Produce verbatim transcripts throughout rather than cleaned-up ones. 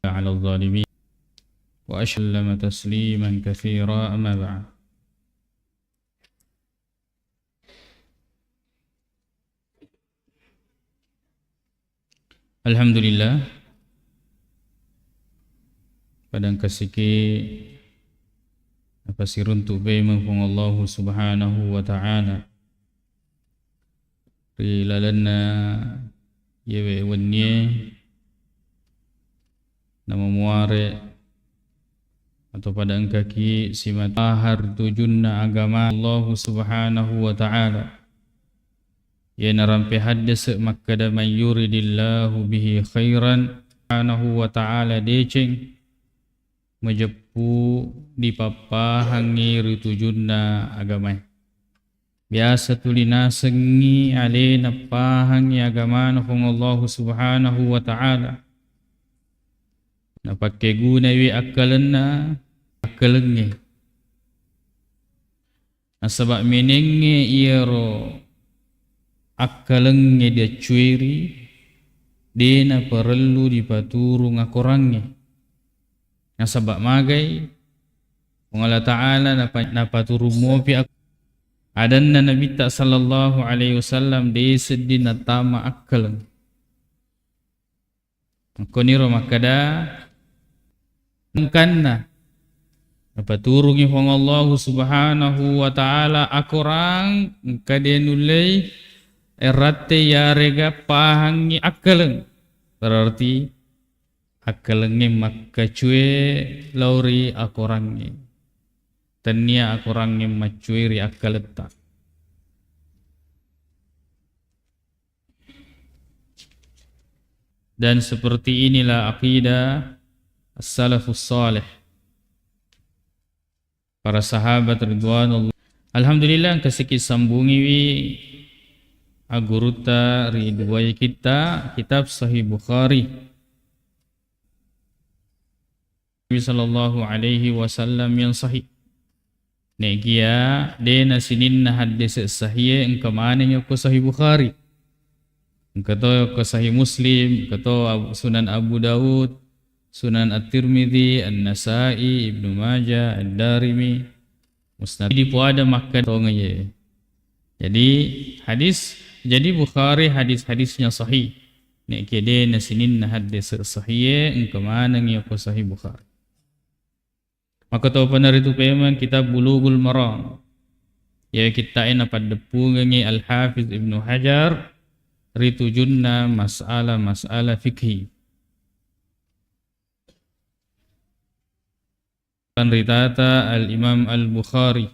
على الظالمين. وأشهد أن لا إله إلا الله وحده لا شريك له، وأشهد أن محمدا عبده ورسوله. وأشهد أن لا إله إلا الله وحده لا شريك له، وأشهد أن محمدا عبده ورسوله. Alhamdulillah, pada engkasiki napasiruntu paimeng Puang Allahu Subhanahu wa Ta'ala ri lalenna iyewe wennie namamuare atau pada engkaki simata ri tujunna agama Allahu Subhanahu wa Ta'ala. Iya narampe haddese makkeda, "Man yuridillahu bihi khairan," Subhanahu wa Ta'ala deceng majeppu dipappahangngi ri tujunna agamae. Biasa tuli nasengngi alena pahangngi agamana Puang Allahu Subhanahu wa Ta'ala. Napakkegunaiwi akkalenna, akkalengnge. Nasaba menengnge iyaro akkalengnge diaccueri, de naparellu dipaturung akorangnge. Nasaba magai Puang Allah Ta'ala napa-, napaturung mopi ak-, adanna Nabitta sallallahu alaihi wasallam de sedding natama akkaleng. Makkoniro makkeda, engkanna napaturungi Puang Allahu Subhanahu wa Ta'ala akorang engka de nullei eratte yarega pahangngi akkaleng. Berarti akkalengnge makkacue lao ri akorangnge. Tennia akorangnge maccue ri akkaletta. Dan seperti inilah akidah as-salafus saleh, para sahabat ridwanullah. Alhamdulillah, engka siki sambungiwi agurutta ri duwai kitta, kitab Sahih Bukhari. Nabi sallallahu alaihi wasallam yang sahih. Nekia de na sininna haddese sahih e engka maneng yokko Sahih Bukhari. Engka to yokko Sahih Muslim, engka to Abu, Sunan Abu Daud, Sunan At-Tirmidzi, An-Nasa'i, Ibnu Majah, Ad-Darimi, Musnad. Di puada makkeda tongaye. Jadi hadis, jadi Bukhari hadis-hadisnya sahih. Nek kede na sininna hadis sahih e, engka maneng yako Sahih Bukhari. Maka to panaritu pemeng kitab Bulughul Maram. Ya kitta e napaddeppungengi Al-Hafiz Ibnu Hajar ri tujunna masalah-masalah fikhi. Panritata Al-Imam Al-Bukhari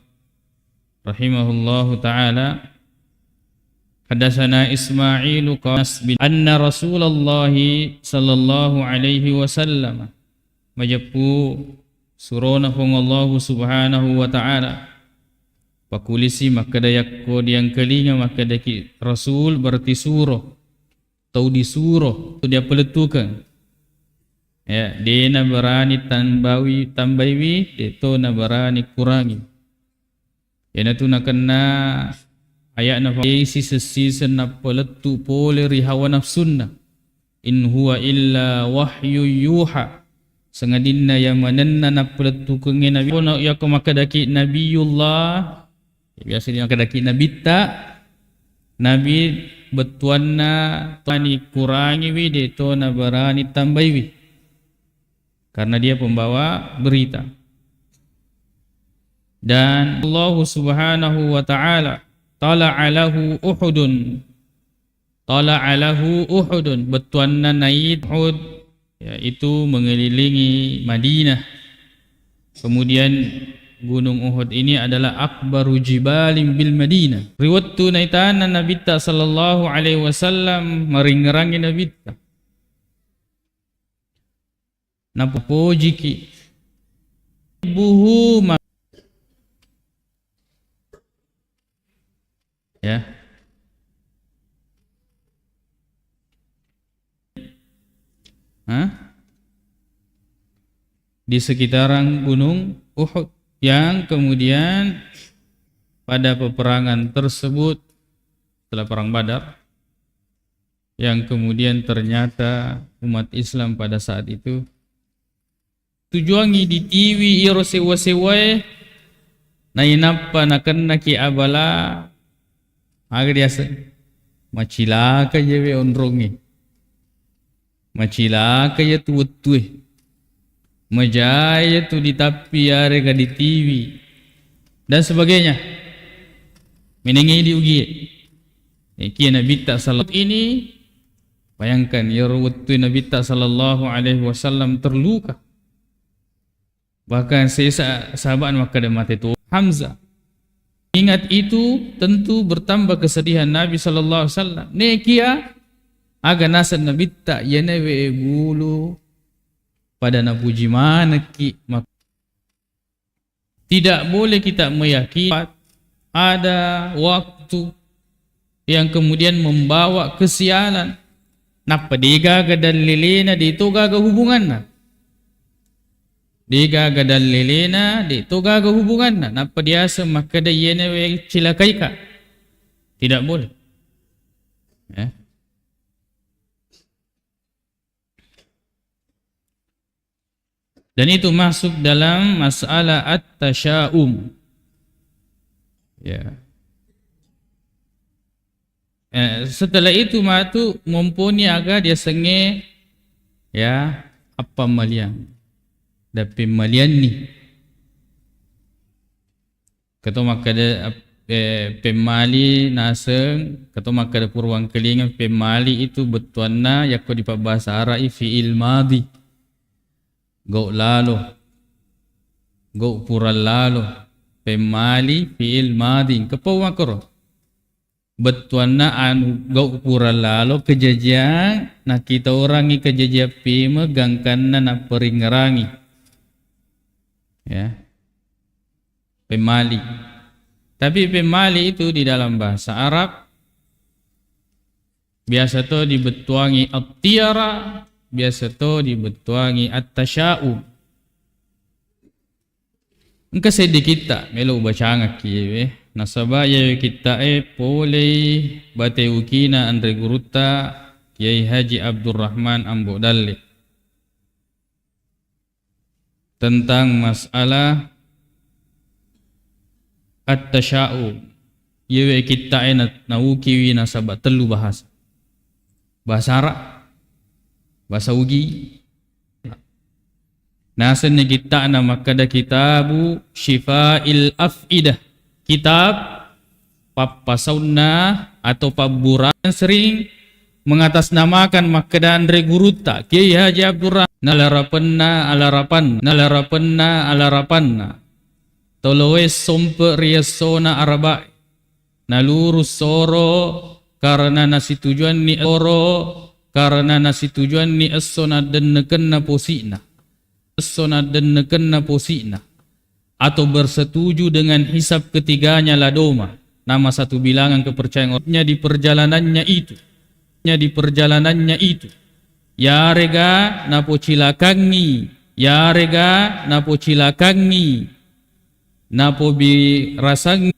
rahimahullahu ta'ala, haddatsana Ismailu qala bin anna Rasulullah sallallahu alaihi wasallam, majeppu surona Puang Allahu Subhanahu wa Ta'ala, pakulisi makkeda yakko diangkalinga makkedaki Rasul berarti suro. Tau disuro, tau diappalettukeng. Ya, de nabarani tambawi, tambaiwi, de to nabarani kurangi. Iyanatu nakenna aya'na fa-, siseng-siseng nappalettu pole ri hawa nafsunna. In huwa illa wahyu yuha. Sangadinna iya manenna nappalettukengnge Nabi. Kono iyako makkedaki Nabiyullah, biasa dimakkedaki nabitta, nabi bettuanna tani kurangiwi, de to nabarani tambaiwi. Karena dia pembawa berita. Dan Allah Subhanahu wa Ta'ala, tala'a lahu Uhudun. Tala'a lahu Uhudun, bettuanna nait Uhud, yaitu mengelilingi Madinah. Kemudian Gunung Uhud ini adalah akbaru jibalin bil Madinah. Ri wettu naitana Nabitta sallallahu alaihi wasallam, maringngerangi Nabitta. Napojiki. Buhu ma-, ya. Hah? Di sekitaran Gunung Uhud, yang kemudian pada peperangan tersebut, setelah Perang Badar, yang kemudian ternyata umat Islam pada saat itu tujuangngi ditiwi iyaro sewwa-sewwae, nainappa nakennaki abala, aga diaseng? Macilaka iyawe onrongnge. Macilaka iyatu wettue. Majai iyatu ditappi yarega ditiwi. Dan sebagainya. Menengngi di ugie. Ikiya Nabitta sallallahu ini, bayangkan, iyaro wettue Nabitta sallallahu alaihi wasallam terluka. Bahkan sesa sahabat makkeda mate to Hamzah. Ingat itu, tentu bertambah kesedihan Nabi sallallahu alaihi wasallam. Nekia aga naseng Nabitta, iyanewe bulu pada napuji manekki. Mak-, tidak boleh kita meyakini ada waktu yang kemudian membawa kesialan. Nappa degaga dallelena, de to gaga hubunganna. Degaga dallelena, de to gaga hubunganna. Nappa diaseng makkeda, iyanewe cilakaika. Tidak boleh. Ya. Dan itu masuk dalam masalah at-tasyaum. Ya. Eh, setelah itu matu momponi aga diasengnge, ya, appammaliang. Dappemmalianni. Keto makkeda, eh, pemmali naseng, keto makkeda pura wangkelinga, pemmali itu bettuanna yakko di pabbahasa Ara'i fi'il madhi. Gau lalo. Gau pura lalo. Pemmali fi'il madhi. Kepo makkoro. Bettuanna anu gau pura lalo kejajiang, nakita orangngi kejajiang pime gangkanna naperingerangi. Ya. Pemmali. Tapi pemmali itu di dalam bahasa Arab biasa to dibettuangi at-tiyara, biasa to dibettuangi at-tasya'um. Engka seddi kitta melo ubacangakki yewe, nasaba iyawe kitta'e polei bateukina anre gurutta Kiai Haji Abdurrahman Ambo Dalle. Tentang masalah at-tasya'um. Iyewe kitta'e na-, naukiwi nasaba tellu bahasa. Bahasa Arab, bahasa Ugi. Nasenni kitta'na makkeda Kitabu Syifa'il Af'idah. Kitab pappasaunna atau pabburana sering mengatasnamakan makkeda anre gurutta, Kiai Haji Abdurrahman, nalarapenna, alarapan-, nalarapenna, alarapanna. Toloe sompe ri essona Araba'e. Nalurus soro karena nasitujuanni oro, karena nasitujuanni esso naddennekenna posi'na. Esso naddennekenna posi'na. Atau bersetuju dengan hisab ketiganya la doma. Nama satu bilangan kepercayaan orangnya di perjalanannya itu. Nya di perjalanannya itu. Yarega napocilakangi, yarega napocilakangi, napobirasangi,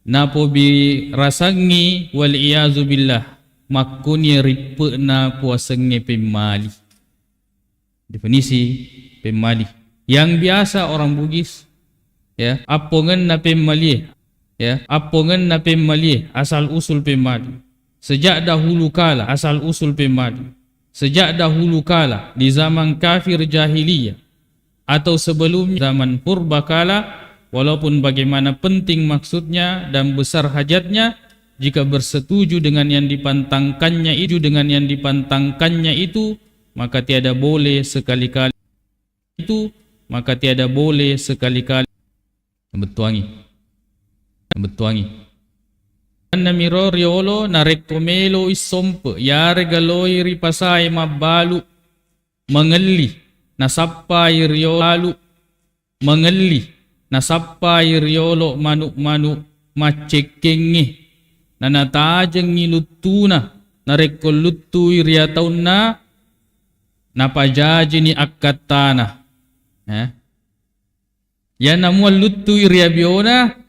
napobirasangi, wal iyazu billah, makkuni rippe'na puasengnge pemmali. Definisi pemmali. Yang biasa orang Bugis, ya, appongenna pemmalie, ya, appongenna pemmalie, asal usul pemmali. Sejak dahulu kala, asal usul pemmali. Sejak dahulu kala, di zaman kafir jahiliyah, atau sebelum zaman purba kala, walaupun bagaimana penting maksudnya dan besar hajatnya, jika bersetuju dengan yang dipantangkannya itu, dengan yang dipantangkannya itu, maka tiada boleh sekali-kali itu, maka tiada boleh sekali-kali. Bettuangi. Bettuangi. Annamiro riolo narekko melo issompe, yarega loi ri pasae mabbalu, mangelli, nasappai riolo, mangelli, nasappai riolo manu-manu maccekkengnge, nanatajengngi luttuna, narekko luttui ri ataunna, napajajini akkattana. Eh? Yana mua luttui ri abiona,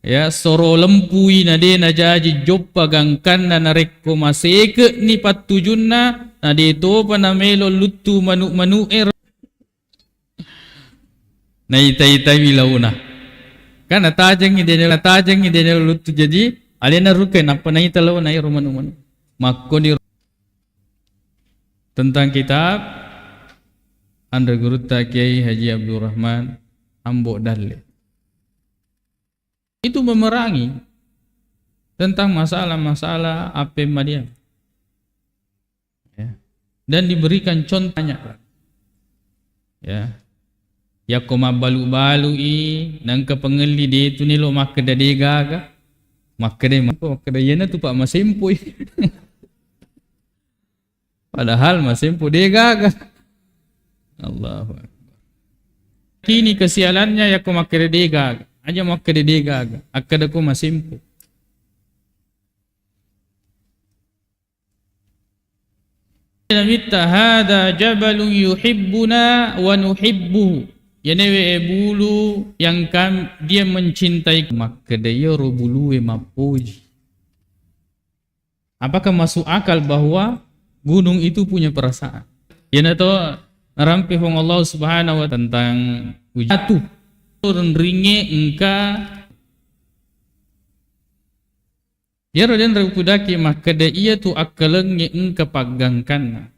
ya, soro lempui na de najaji joppa gangkanna, narekko maseke'ni pattujunna, na de topa namelo luttu manu-manu'e. Naita-itaiwi laona. Kan natajengngi dene, natajengngi dene luttu jaji, alena ruke nappa naita laona ero manu-manu. Makkoni tentang kitab anre gurutta Kiai Haji Abdurrahman Ambo Dalle. Itu memerangi tentang masalah-masalah apa yang dia. Ya. Dan diberikan contohnya. Ya. Yakko mabbalu-balui, nengka pengelli de tu nelo makkeda de gaga. Makkeda, makkeda iyana tu Pak masempoi. Padahal masempo de gaga. Allahu Akbar. Kini kesialannya yakko makkeda de gaga. Aja makkeda de gaga. Akkeda ko masempo. Nabitta, "Hadza jabalun yuhibbuna wa nuhibbuhu." Iyanawe bulu yang kam-, dia mencintai. Makkeda iyaro bulue mappoji. Apakah masuk akal bahwa gunung itu punya perasaan? Iyanato narampe Puang Allah Subhanahu wa tentang uji-, atu renringe engka. Iyaro denre upudaki makkeda iya tu akkalengnge engka paggangkanna.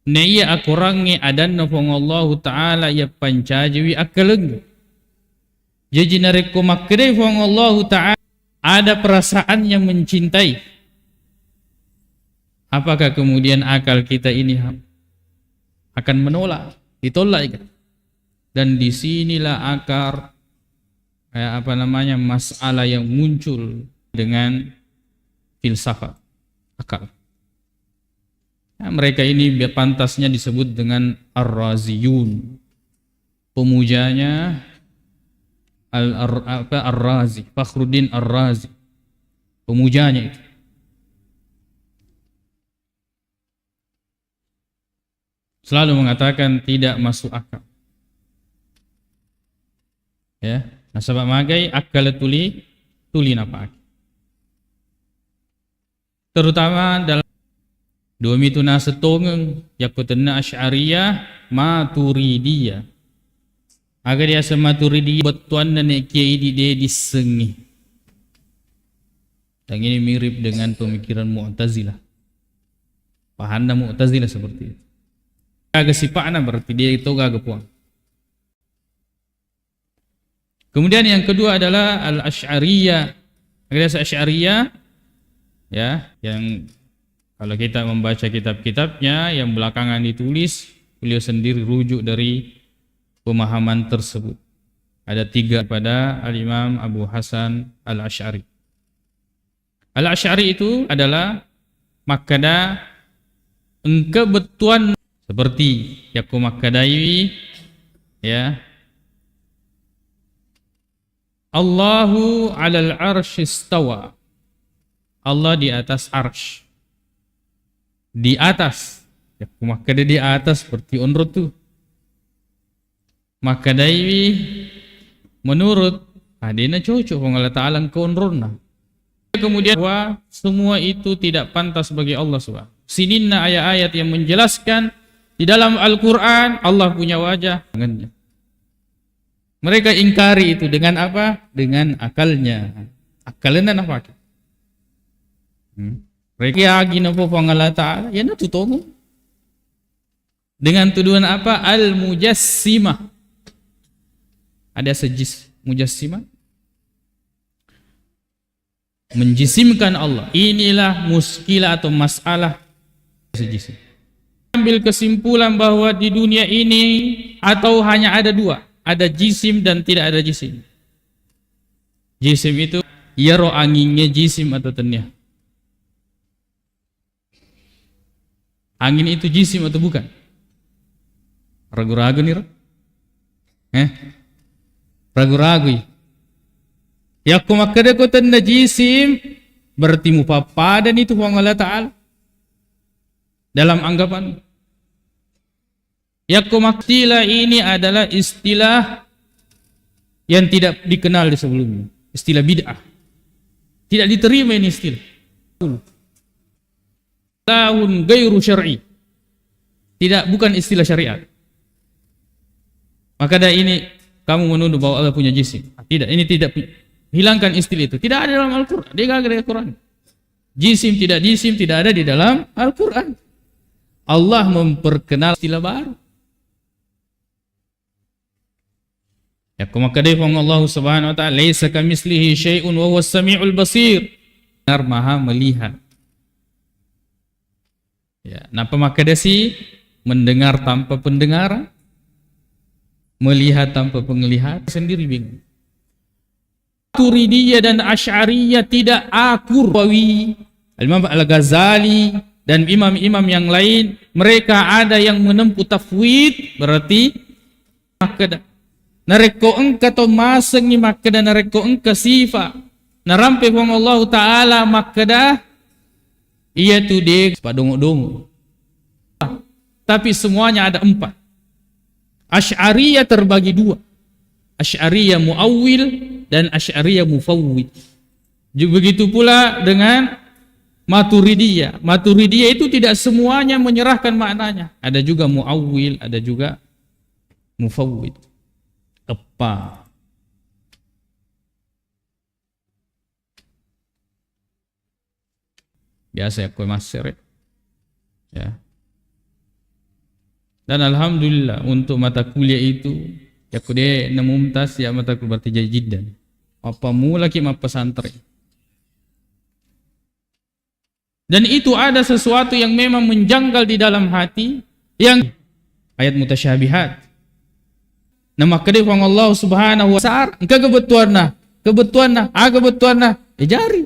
Na iya akorangnge adanna Puang Allahu Ta'ala iya pancajiwi akkalengnge. Jaji narekko makkedai Puang Allahu Ta'ala ada perasaan yang mencintai, apakah kemudian akal kita ini ha-, akan menolak, ditolak, kan? Dan disinilah akar, eh, apa namanya, masalah yang muncul dengan filsafat, akal. Ya, mereka ini bi-, pantasnya disebut dengan Ar-Raziyun. Pemujanya Al-, Ar-, apa, Ar-Razi, Fakhruddin Ar-Razi. Pemujanya itu. Selalu mengatakan tidak masuk akal. Ya, nasaba magai akal tuli, tuli napake. Terutama dalam dua mitu naseng tongeng, yakko tenna Asy'ariyah, Maturidiyah. Aga diaseng Maturidiyah, bettuanna ne kiai di de dissengi. Dan ini mirip dengan pemikiran Mu'tazilah. Pahanna Mu'tazilah seperti itu. Aga sipa'na berarti dia itu gaga puang. Kemudian yang kedua adalah Al-Asy'ariyah. Ada Asy'ariyah, ya, yang kalau kita membaca kitab-kitabnya yang belakangan ditulis, beliau sendiri rujuk dari pemahaman tersebut. Ada tiga pada Al-Imam Abu Hasan Al-Asy'ari. Al-Asy'ari itu adalah makkeda engka bettuan seperti yakko makkedaiwi, ya, Allahu 'alal 'arsy istawa. Allah di atas arsy. Di atas. Yakko makkeda di atas berarti onro tu. Makkedaiwi menurut, ah, dena cocok Puang Allah Ta'ala engka onronna. Kemudian bahwa semua itu tidak pantas bagi Allah Subhanahu. Sininna ayat-ayat yang menjelaskan di dalam Al-Quran Allah punya wajah, tangannya. Mereka ingkari itu dengan apa? Dengan akalnya. Akalnya nafake. Hmm. Mereka yakin apa Puang Allah Ta'ala? Ya, na tu tongo. Dengan tuduhan apa? Al-Mujassimah. Ada sejis Mujassimah. Menjisimkan Allah. Inilah muskilah atau masalah sejisim. Ambil kesimpulan bahwa di dunia ini atau hanya ada dua, ada jisim dan tidak ada jisim. Jisim itu, iyaro angingnge jisim atau tennia. Angin itu jisim atau bukan? Ragu-ragu niro? Eh? Ragu-ragui. Yakko makkeda ko tenna jisim, berarti mupappadani tu Puang Allah Ta'ala dalam anggapan. Yakko mak-, istilah ini adalah istilah yang tidak dikenal di sebelumnya. Istilah bid'ah. Tidak diterima ini istilah. Tahun gairu syar'i. Tidak, bukan istilah syariat. Makkeda ini, kamu menuduh bahwa Allah punya jisim. Tidak, ini tidak pu-, hilangkan istilah itu. Tidak ada dalam Al-Quran. Dia gagal dari Al-Quran. Jisim tidak jisim tidak ada di dalam Al-Quran. Allah memperkenal istilah baru. Yakko makkedai Puang Allah Subhanahu wa Ta'ala, "Laisa kamitslihi syai'un wa huwas sami'ul basir." Benar Maha Melihat. Ya, napa makkedasi mendengar tanpa pendengaran, melihat tanpa penglihatan, sendiri bingung. Maturidiyah dan Asy'ariyah tidak akur. Nawawi, Imam Al-Ghazali, dan imam-imam yang lain, mereka ada yang menempuh tafwid, berarti makkeda, narekko engka to masengngi makkeda, narekko engka sifa narampe Puang Allahu Ta'ala makkeda, iya tu de padongo-dongo. Tapi semuanya ada empat. Asy'ariyah terbagi dua. Asy'ariyah muawwil dan Asy'ariyah mufawwid. Ju-, begitu pula dengan Maturidiyah. Maturidiyah itu tidak semuanya menyerahkan maknanya. Ada juga muawwil, ada juga mufawwid. Eppa. Biasa yakko massere. Ya. Dan alhamdulillah untuk mata kuliah itu, yakko de namumtaz ya mata kuliah berarti jadi jiddan. Apa mulaki mappesantren. Dan itu ada sesuatu yang memang menjanggal di dalam hati, yang ayat mutasyabihat. Nah, makkedai Puang Allah Subhanahu wa Ta'ala, engka kebetuanna, kebetuanna, ah, kebetuanna, eh, jari.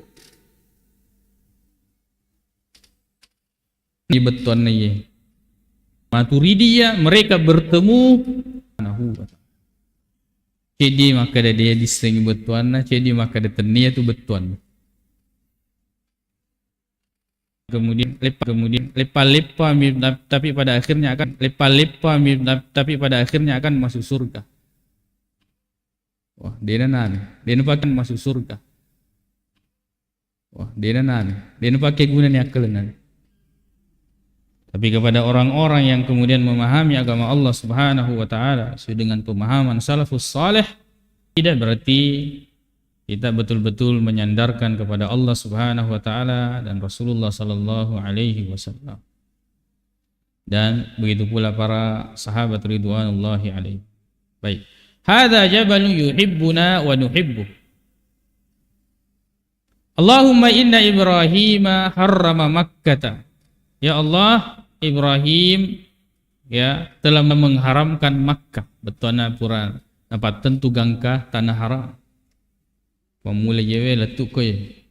Ini betuanna ye. Maturidiyah, mereka bertemu Subhanahu wa Ta'ala. Ceddi makkeda dia dissengi betuanna, ceddi makkeda tennia tu betuanna. Kemudian lepa, kemudian lepa-lepa mi-, tapi pada akhirnya akan lepa-lepa mi-, tapi pada akhirnya akan masuk surga. Wah, dena nani, dena pakai masuk surga. Wah, dena nani, dena pakai guna ni akal nani. Tapi kepada orang-orang yang kemudian memahami agama Allah Subhanahu wa Ta'ala sesuai dengan pemahaman salafus saleh, tidak berarti kita betul-betul menyandarkan kepada Allah Subhanahu wa Ta'ala dan Rasulullah Sallallahu Alaihi Wasallam. Dan begitu pula para sahabat ridwanullahi alaihim. Baik. Hadza jabalun yuhibbuna wa nuhibbu. Allahumma inna Ibrahima harrama Makkata. Ya Allah, Ibrahim, ya, telah mengharamkan Makkah. Betuanna pura napattentu gangka tanah haram. Pamula jewe lettu koye.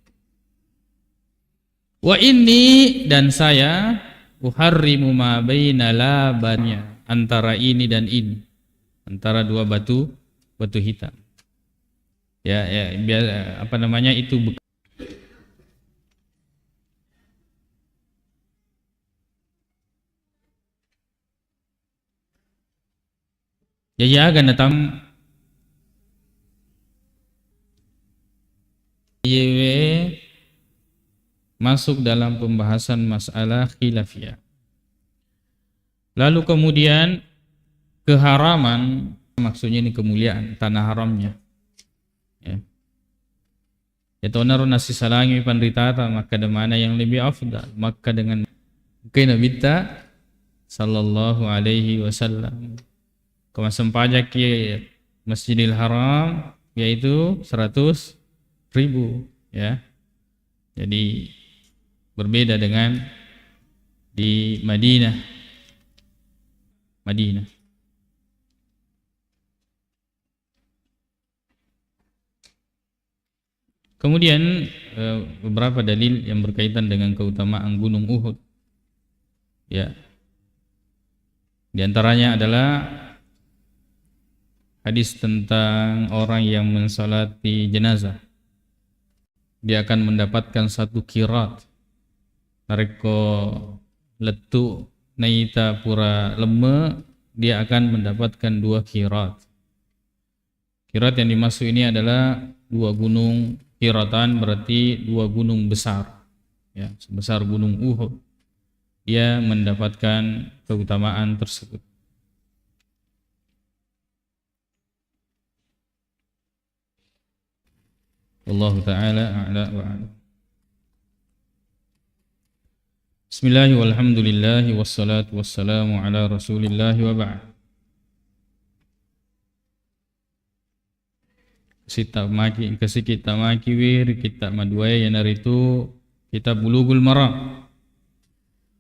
Wa inni, dan saya, uharrimu ma baina labanya, antara ini dan ini. Antara dua batu, batu hitam. Ya, ya, bia-, apa namanya, itu bek-, Jaji aga natam-, yewe masuk dalam pembahasan masalah khilafiyah. Lalu kemudian keharaman, maksudnya ini kemuliaan, tanah haramnya. Ya. Yatonaro nassisalangi panritata, makkeda mana yang lebih afdal, Makkah dengan engkai Nabitta sallallahu alaihi wasallam. Ko massempajaki Masjidil Haram, yaitu seratus ribu, ya. Jadi, berbeda dengan di Madinah. Madinah. Kemudian, eh, beberapa dalil yang berkaitan dengan keutamaan Gunung Uhud. Ya. Di antaranya adalah hadis tentang orang yang mensalati jenazah. Dia akan mendapatkan satu qirat. Narekko lettu naita pura lemme, dia akan mendapatkan dua qirat. Qirat yang dimaksud ini adalah dua gunung, qiratan berarti dua gunung besar, ya, sebesar Gunung Uhud. Dia mendapatkan keutamaan tersebut. Wallahu ta'ala a'la wa a'lam. Bismillah, walhamdulillah, wassalatu wassalamu ala Rasulillah, wa ba'd. Sitta maki, engka sikki tamakiwi ri kitta maduae, iyanaritu Kitab Bulughul Maram.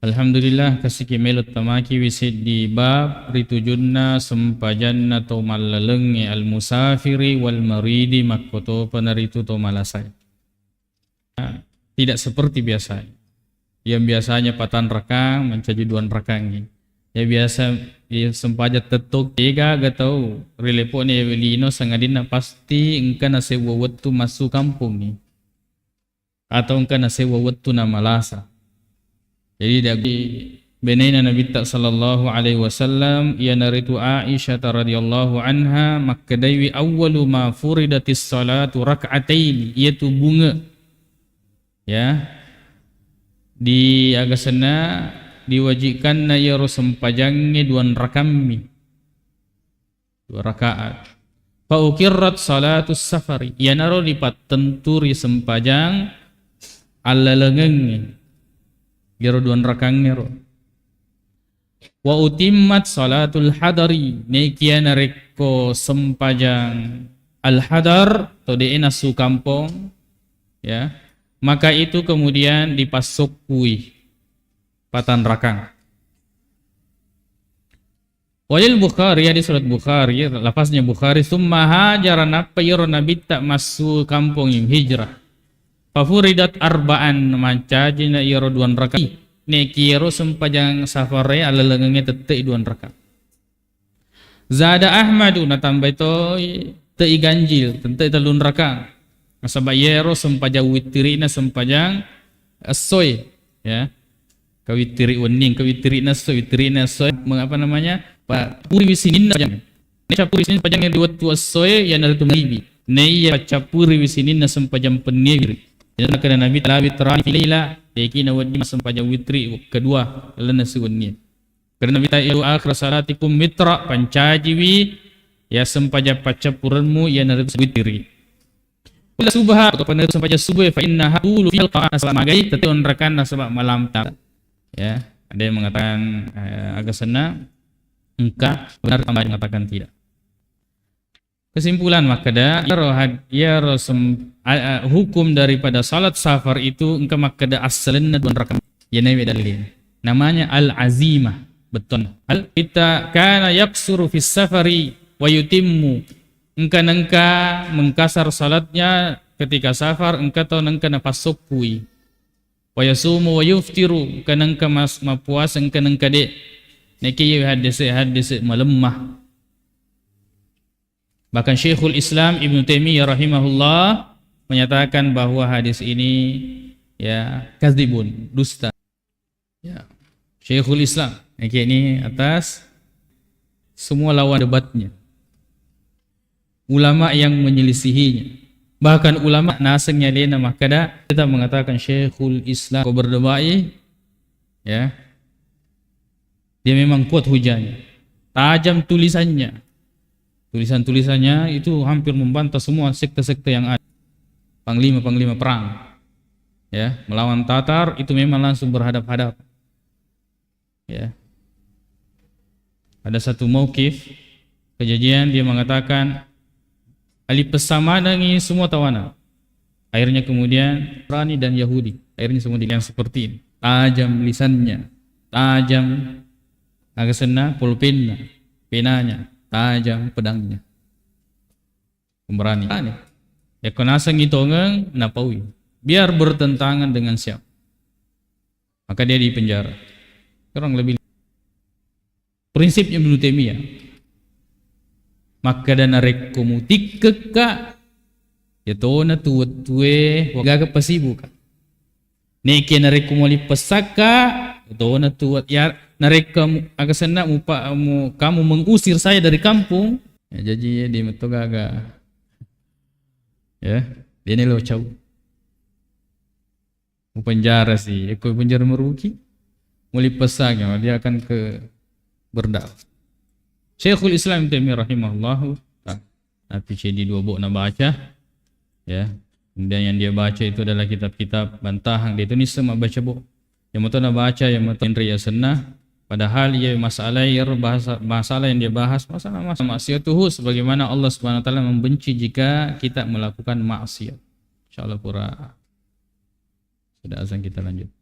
Alhamdulillah, engka sikki melo tamakiwi seddi bab ri tujunna sempajanna to mallalengnge, al-musafiri wal maridi, makkotopa naritu to malasae. Tidak seperti biasa. Yang biasanya patang rakang, mancaji duang rakangngi. Ya biasa, ya sempajang tettong, tega ga tau ri lepo'na iyawe lino, sangadinna pasti engka nasewwa wettu massu kampongngi. Atau engka nasewwa wettu namalasa. Jadi, daggi benena Nabitta sallallahu alaihi wasallam, iyanaritu Aisyah radhiyallahu anha, makkedaiwi, "Awwalu ma furidatis salatu rak'ataini," iyatu bunge, ya, di agasenna diwajibkanna iyaro sempajangnge duang rakammi, dua rakaat. Fa uqirrat salatus safari, iyanaro ripattentu ri sempajang allalengengnge iyaro duang rakangngero. Wa utimmat salatul hadari, nekia narekko sempajang al-hadar, to de'e nassu kampong, ya, maka itu kemudian dipassokkui patang rakang. Walil Bukhari, hadis riwayat Bukhari, lafaznya Bukhari, "Summa hajara," nappa iyaro Nabitta massu kampong, hijrah. "Fafuridat arba'an," mancajina iyaro duang rakaat. Nekiaro sempajang safare allalengengnge tette duang rakaat. Zada Ahmadu, natambai toi te i ganjil, tette tellung rakaat. Nasaba iyaro sempajang wittirina sempajang essoe, ya. Kawittiri wenni, kawittiri nasso, wittiri nasso, meng-, apa namanya, pa-, puriwi sininna pajang. Ne cappuri sininna pajang di wettu essoe, iyanaritu magribi. Ne iya paccappuriwi sininna sempajang penniwi. Jadi, nakkeda Nabi, "La witrani fi laila," deki na wedding massempajang witri kedua, lalenna siwenni. Keda Nabi, "Ta'ilu akhir salatikum witra," pancajiwi ya sempajang paccappurenmu, iyanaritu witri. Illa subha, atau pada sempajang subuh, fa innaha tulu fil qa'ah, nasaba magai tette onrakan nasaba malamta. Ya, ada yang mengatakan, eh, agasenna engka, benar tambah mengatakan tidak. Kesimpulan makkeda, iyaro had-, iyaro sem-, a-, a-, hukum daripada salat safar itu engka makkeda assalenna duang rakaat. Iyanawe dalil. Namanya al-azimah. Betul. Al-, kita kana yaksuru fis safari wa yutimmu. Engka nengka mengkasar salatnya ketika safar, engka to nengka napassokkui. Wa yasumu wa yuftiru, engka nengka mas-, mappuasa, engka nengka de. Neke iye haddese-haddese malemma. Bahkan Syekhul Islam Ibnu Taimiyah rahimahullah menyatakan bahwa hadis ini, ya, kadzibun, dusta. Ya. Syekhul Islam, ya, ini atas semua lawan debatnya. Ulama yang menyelisihinya. Bahkan ulama naseng nyalena makkeda, kita mengatakan Syekhul Islam. Kau berdebai, ya, dia memang kuat hujahnya. Tajam tulisannya. Tulisan-tulisannya itu hampir membantah semua sekte-sekte yang ada. Panglima-panglima perang. Ya, melawan Tatar itu memang langsung berhadap-hadap. Ya. Ada satu mauqif, kejadian, dia mengatakan, "Ali pesamanangi semua tawanan." Akhirnya kemudian Nasrani dan Yahudi. Akhirnya semua yang seperti ini. Tajam lisannya, tajam agasenna pulpenna, penanya, tajam pedangnya. Pemberani. Aneh. Yakko nasengngi tongeng, napaui. Biar bertentangan dengan siapa. Maka dia dipenjara. Kurang lebih. Prinsip Ibnu Taimiyah. Makkeda narekko mutikkekka, ya tona tu wettue, gaga pasibuka. Neke narekko moli pessakka, ya tona tu wet-, ya narekko mu-, aga senna mupa-, mu-, kamu mengusir saya dari kampung, ya jaji dia metto gaga. Ya, dia ni lo cau. Mupenjara si, eko penjara merugi, muli pesang, ya, dia akan ke berdakwah. Syekhul Islam Ibnu Taimiyah rahimahullahu ta'ala. Tapi cedi dua bok na baca, ya. Kemudian yang dia baca itu adalah kitab-kitab bantahan, dia itu nisseng mabbaca, Bu. Yang metu nabaca, yang metu enre yasenna, padahal iya masalah, iya bahasa, masalah yang dia bahas, masalah, masalah maksiatuhu, sebagaimana Allah Subhanahu wa Ta'ala membenci jika kita melakukan maksiat. Insyaallah pura sudah azan, kita lanjut.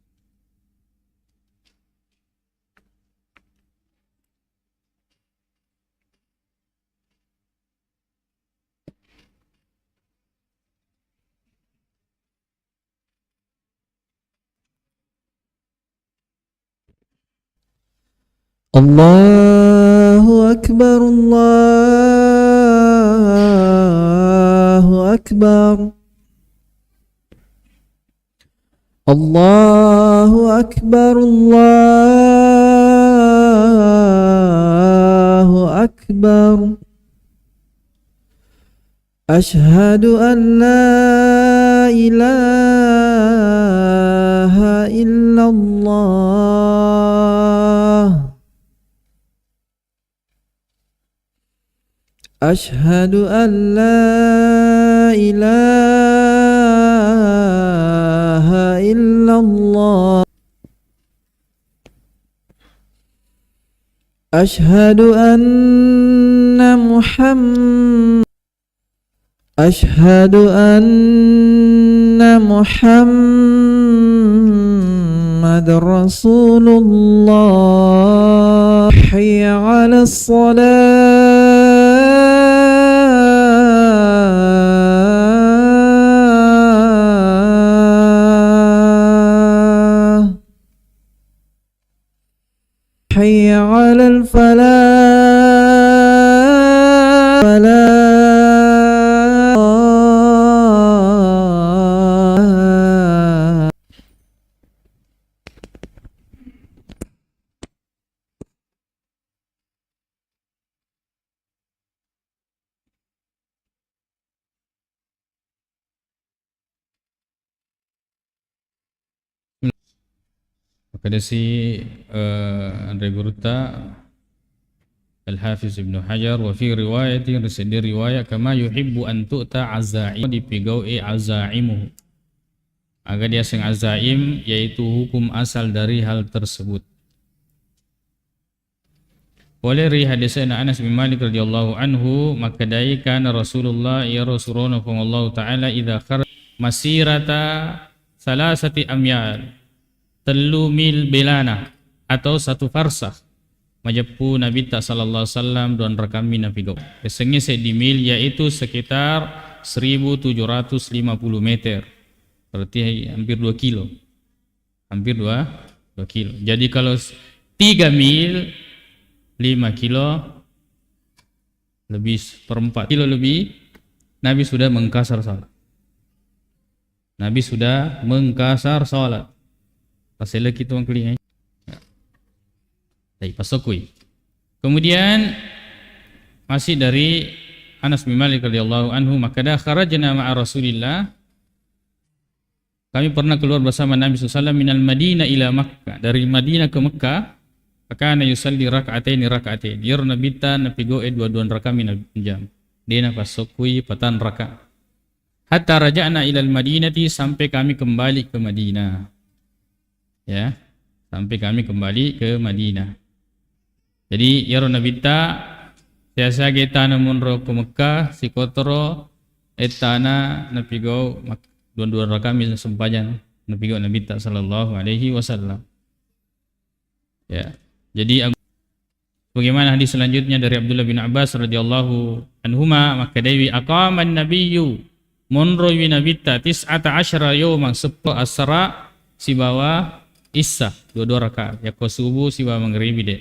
الله أكبر، الله أكبر. الله أكبر، الله أكبر. أشهد أن لا إله إلا الله. أشهد أن لا إله إلا الله. أشهد أن محمد أشهد أن محمد رسول الله. حي على الصلاة. حي على الفلاح. فلاح. Makkedasi, eh, anre gurutta Al-Hafiz Ibnu Hajar, wa fi riwayatin, ri seddi riwayat, kama yuhibbu an tu'ta azaim, dipigau'i azaimuhu. Aga diaseng azaim, yaitu hukum asal dari hal tersebut. Pole ri hadisna Anas bin Malik radhiyallahu anhu, makkedai, kana Rasulullah, iyaro surono Puang Allahu Ta'ala, idza kharaja masirata salasati amyal, tellu mil belana atau satu farsakh, majeppu Nabitta sallallahu alaihi wasallam duanrakammi napigau. Yasengnge seddi mil, yaitu sekitar seribu tujuh ratus lima puluh meter, berarti hampir dua kilo. Hampir dua, dua kilo. Jadi kalau s-, tiga mil, lima kilo lebih, seperempat kilo lebih, Nabi sudah mengkasar salat. Nabi sudah mengkasar salat. Pas elek itu mengkelingai. Ya. Tapi pasokui. Kemudian masih dari Anas bin Malik radhiyallahu anhu, makkeda, kharajna ma'a Rasulillah, kami pernah keluar bersama Nabi sallallahu alaihi wasallam minal Madinah ila Makkah, dari Madinah ke Mekah, fakana yusalli rak'ataini rak'atain. Iyaro Nabitta napigau'e dua-dua rakaat minal jam. De' napassokkui patang rakaat. Hatta raja'na ilal Madinati, sampai kami kembali ke Madinah. Ya, sampai kami kembali ke Madinah. Jadi, iyaro Nabitta, siaga ettana monro ko Mekkah, sikotoro ettana napigau mak-, dua-dua rakaat mi sempajang napigau Nabitta sallallahu alaihi wasallam. Ya. Jadi, ag-, bagaimana hadis selanjutnya dari Abdullah bin Abbas radhiyallahu anhuma, makkedaiwi, aqaman nabiyyu, monroiwi Nabitta, tis'ata asyara yauman, seppulo asara sibawa issa, dua-dua rakaat. Yakko subuh sibawa mangribi de'.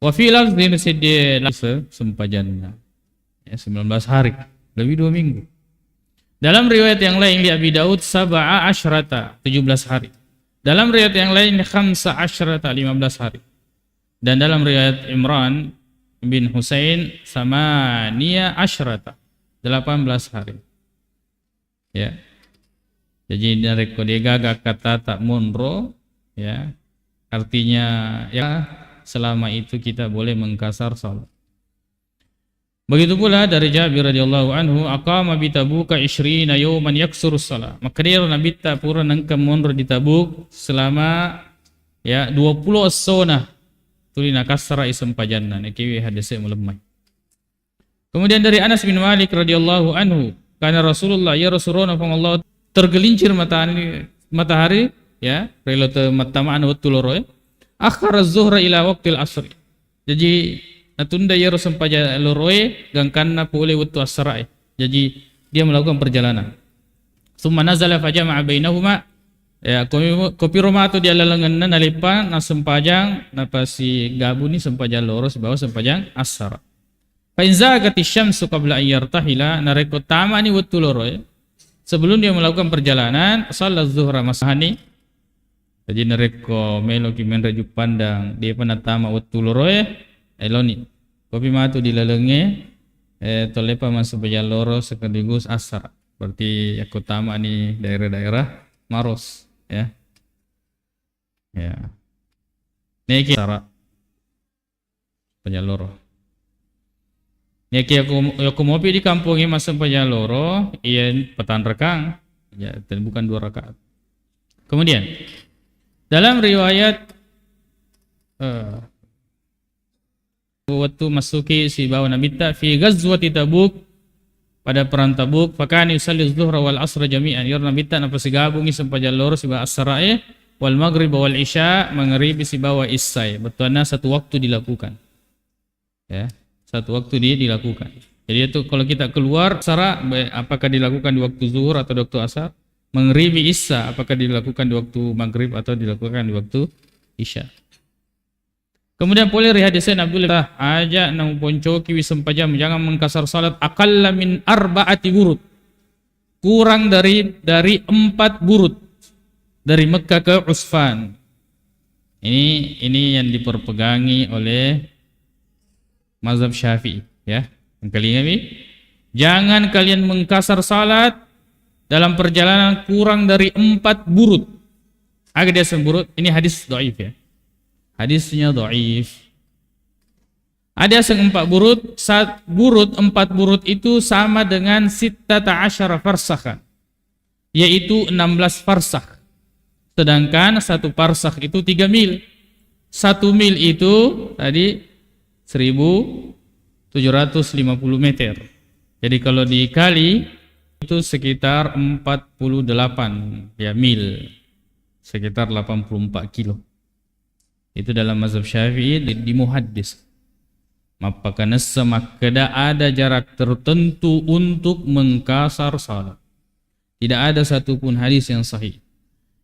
Wa fi lafzin, seddi lafz, sempajanna. Ya, sembilan belas hari. Lebih dua minggu. Dalam riwayat yang lain, li Abi Daud, sab'a asyrata, tujuh belas hari. Dalam riwayat yang lain, khamsa asyrata, lima belas hari. Dan dalam riwayat Imran bin Husain, samania asyrata, delapan belas hari. Ya. Jadi, narekko de'gaga akkatata monro, ya, artinya, ya, selama itu kita boleh mengkasar salat. Begitu pula dari Jabir radhiyallahu anhu, aqama bi Tabuka isyrina yauman yaksurus shalah. Makkedaro Nabitta pura nengka monro di Tabuk selama, ya, dua puluh essona tuli nakassara'i sempajanna. Nakiwi hadese malemmai. Kemudian dari Anas bin Malik radhiyallahu anhu, kana Rasulullah, ya Rasulullah, Puang Allah, tergelincir matahari, matahari, ya, relo te mattama'na wettu loroe, akhara zuhra ila waqtil asri. Jaji natunda iyaro sempaja loroe gangkanna pole wettu assara'e. Jaji dia melakukan perjalanan. Summa nazala fajama'a bainahuma. Ya, komi-, kopiro matu dia lalengenna naleppa nasempajang, napasigabuni sempajang loro sibawa sempajang assara. Fa in zagati syamsu qabla an yartahila, narekko tamani wettu loroe, sebelum dia melakukan perjalanan, shalla zuhra masahani. Jadi narekko meloki menre Juppandang, depa natama wettu loroe, eloni. Kopi matu di lalengnge, eh, tolepa massempajang loro sekaligus assara. Berarti yakko tamani daerah-daerah Maros, ya. Ya. Niki assara. Pajalloro. Yake yako, yako mopi di kampongnge massempajang loro, iya patanrakang. Ya, dan bukan dua rakaat. Kemudian, dalam riwayat, eh, wettu massuki sibawa Nabitta fi ghazwati Tabuk, pada perang Tabuk, fakana yusalli zuhra wal asra jami'an. Iyaro Nabitta napasigabungi sempajang loro sibawa assara'e, wal maghrib wal isya, mangribi sibawa isai. Bettuanna satu waktu dilakukan. Ya, satu waktu di-, dilakukan. Jadi itu kalau kita keluar assara, be-, apakah dilakukan di waktu zuhur atau di waktu asar? Mangribi isya, apakah dilakukan di waktu maghrib atau dilakukan di waktu isya? Kemudian pole ri hadis Nabi, aja namuponcoki wi sempajang, jangan mengkasar salat, aqalla min arba'ati burud. Kurang dari, dari empat burud dari Mekah ke Usfan. Ini, ini yang diperpegangi oleh mazhab Syafi'i, ya. Engkalinga mi, jangan kalian mengkasar salat dalam perjalanan kurang dari empat burud. Aga diaseng burud? Ini hadis dhaif, ya. Hadisnya dhaif. Ada yang empat burud, sat-, burud, empat burud itu sama dengan sittata asyara farsakhan, yaitu enam belas farsakh. Sedangkan satu farsakh itu tiga mil. Satu mil itu tadi seribu tujuh ratus lima puluh meter. Jadi kalau dikali, itu sekitar empat puluh delapan, ya, mil. Sekitar delapan puluh empat kilo. Itu dalam mazhab Syafi'i di, di muhaddis. Mappakanessa makkeda ada jarak tertentu untuk mengkasar salat. Tidak ada satupun hadis yang sahih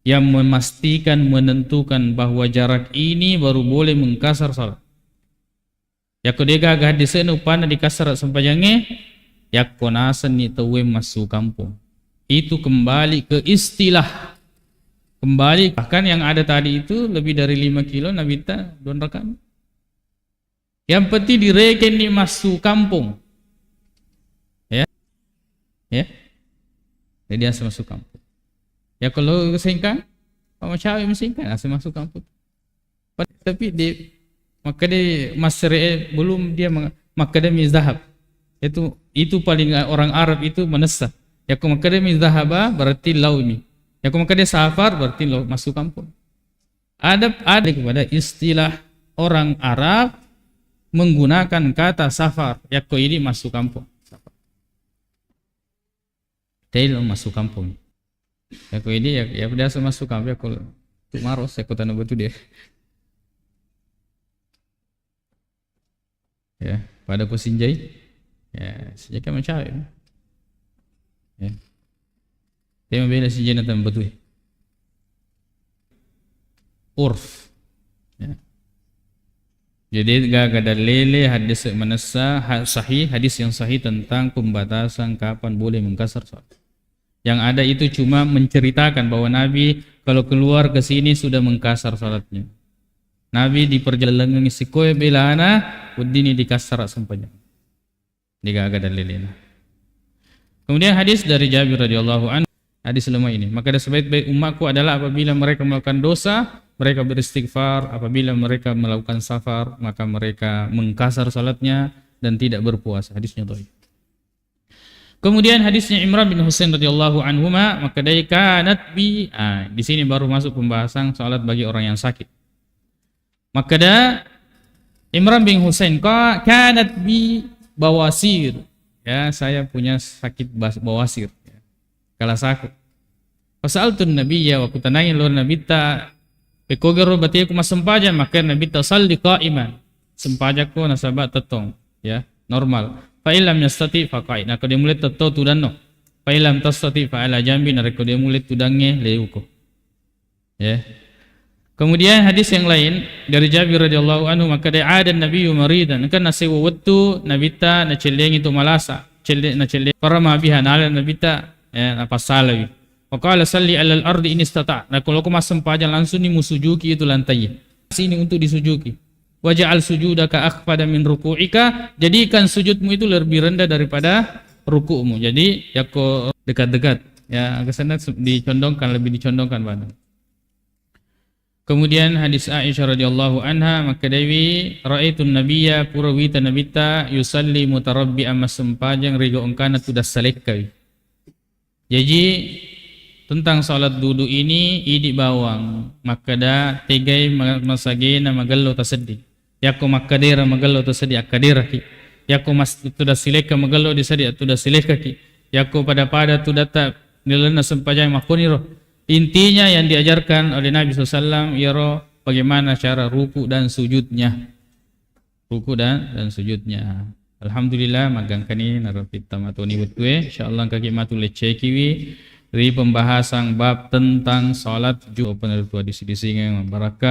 yang memastikan, menentukan bahwa jarak ini baru boleh mengkasar salat. Yakko degaga hadisena uppanna dikassara sempajangnge, yakko nasenni tauwe massu kampong. Itu kembali ke istilah. Kembali, bahkan yang ada tadi itu lebih dari lima kilo Nabitta dua rakaat. Yang penting direkenni massu kampong. Ya. Ya. Jadi asa massu kampong. Ya kalau sengkang, apa macawe masengkang, asa massu kampong. Tapi di, makkeda massere, belum dia meng-, makkeda mi zahab. Itu, itu paling orang Arab itu manessa. Yakko makkeda mi zahaba berarti launi. Yakko makkeda safar berarti lo massu kampong. Ada, ada kepada istilah orang Arab menggunakan kata safar. Yakko ini massu kampong. Safar. Tei lo massu kampong. Yakko ini ya, ya biasa massu kampong, yakko tu Maros, yakko Tanah Batu dia. Ya, pada ko Sinjai. Ya, Sinjai kan macawe. Ya. Dia mabela Sinjai na Tanah Batu. Urf. Ya. Jadi, gaga dalele hadis manessa, ha-, sahih, hadis yang sahih tentang pembatasan kapan boleh mengkasar salat. Yang ada itu cuma menceritakan bahwa Nabi kalau keluar ke sini sudah mengkasar salatnya. Nabi di perjalanan sikoe belana, weddini dikassara sempajang. Degaga dalilena. Kemudian hadis dari Jabir radhiyallahu anhu, hadis lemah ini. Maka ada sebaik-baik umatku adalah apabila mereka melakukan dosa, mereka beristighfar, apabila mereka melakukan safar, maka mereka mengkasar salatnya, dan tidak berpuasa. Hadisnya dhaif. Kemudian hadisnya Imran bin Husain radhiyallahu anhuma, makkedai, "Kanat bi," ah, di sini baru masuk pembahasan salat bagi orang yang sakit. Makkeda Imran bin Husain, "Ka-, kanat bi bawasir." Ya, saya punya sakit bas-, bawasir. Ya. Kalasaku. Fasa'altun nabiyya, wa kutanangi lao Nabitta, "Pekkogaro batiku massempajang?" Makkeda Nabitta, "Salli qa'iman." Sempajakko nasaba tettong, ya, normal. "Fa illam yastati fa qa'id." Narekko de mulle tettong, tudanno. "Fa illam tastati fa ala jambi." Narekko de mulle tudangnge, leuko. Ya. Kemudian hadis yang lain dari Jabir radhiyallahu anhu, makkeda, "Adan nabiyyu maridan." Engka nasewa wettu Nabitta nacellengi tu malasa, celle-, nacelle-, farama biha, nala Nabitta, ya, napassalawi. Wa qala, "Salli alal ardi in istata." Narekko loko massempajang, langsung ni musujuki itu lantai. Sini untuk disujuki. "Waj'al sujudaka akhfada min ruku'ika." Jadikan sujudmu itu lebih rendah daripada ruku'mu. Jadi, yakko dekat-dekat, ya, ke sana se-, dicondongkan, lebih dicondongkan badan. Kemudian hadis Aisyah radhiyallahu anha, makkedai, "Ra'aitun nabiyya," pura wita Nabitta, "yusalli mutarabbi'an," massempajang ri gau engkana tudang salekkawi. Jaji, tentang salat dudu ini, idi bawang makkeda tegai ma-, masagena magello taseddi. Yakko makkedera magello taseddi, akkaderaki. Yakko mas-, tudang silekka magello diseddi, tudang silekkaki. Yakko pada-pada tudatta nilalenna sempajang, makkoniro. Intinya yang diajarkan oleh Nabi sallallahu alaihi wasallam iyaro bagaimana cara ruku dan sujudnya. Ruku dan, dan sujudnya. Alhamdulillah, maggangkani narapi tamatoni wettue. Insyaallah, engkaki matu leccekiwi ri pembahasan bab tentang salat ju-, peneritua disi-disingeng mabarakka.